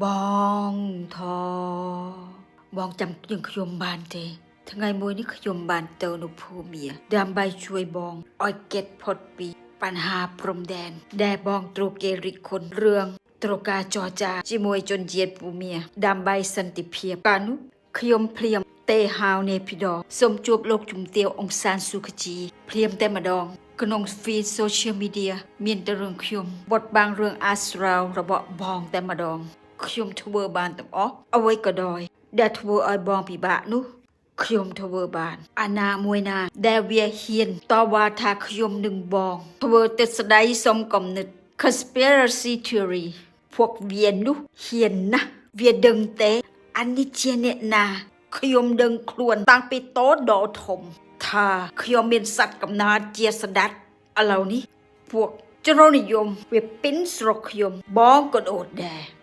បងថបងចាំយើងខ្ញុំបានទេ ថ្ងៃមួយនេះខ្ញុំបានទៅនៅភូមាដើម្បីជួយបងឲ្យគេចផុតពីបញ្ហាព្រំដែនដែលបងត្រូវគេរិះគន់រឿងត្រូវការចរចាជាមួយជនជាតិភូមាដើម្បីសន្តិភាពកាលនោះខ្ញុំភ្លាមទេហៅនេភីដសូមជួបលោកជំទាវអង្សានសុខជីភ្លាមតែម្ដង ក្នុង feed social media មានតែរឿងខ្ញុំបត់បាំងរឿងអាស្រាវរបស់បងតែម្ដងខ្ញុំធ្វើបានទាំងអស់អ្វីក៏ដោយដែលធ្វើឲ្យបងពិបាកនោះខ្ញុំធ្វើបានអាណាមួយណាដែលវាហ៊ានតវ៉ាថាខ្ញុំនឹងបងធ្វើទិស្ដីសុំកំណិត conspiracy theory ពួកវានោះហ៊ានណាស់វាដឹងទេអានេះជាអ្នកណាខ្ញុំដឹងខ្លួនតាំងពីតូចដល់ធំថាខ្ញុំមានសត្វកំណើតជាសដាច់ឥឡូវនេះពួកជ្រុលនិយមវាពេញស្រុកខ្ញុំបងក៏ដូចដែរ។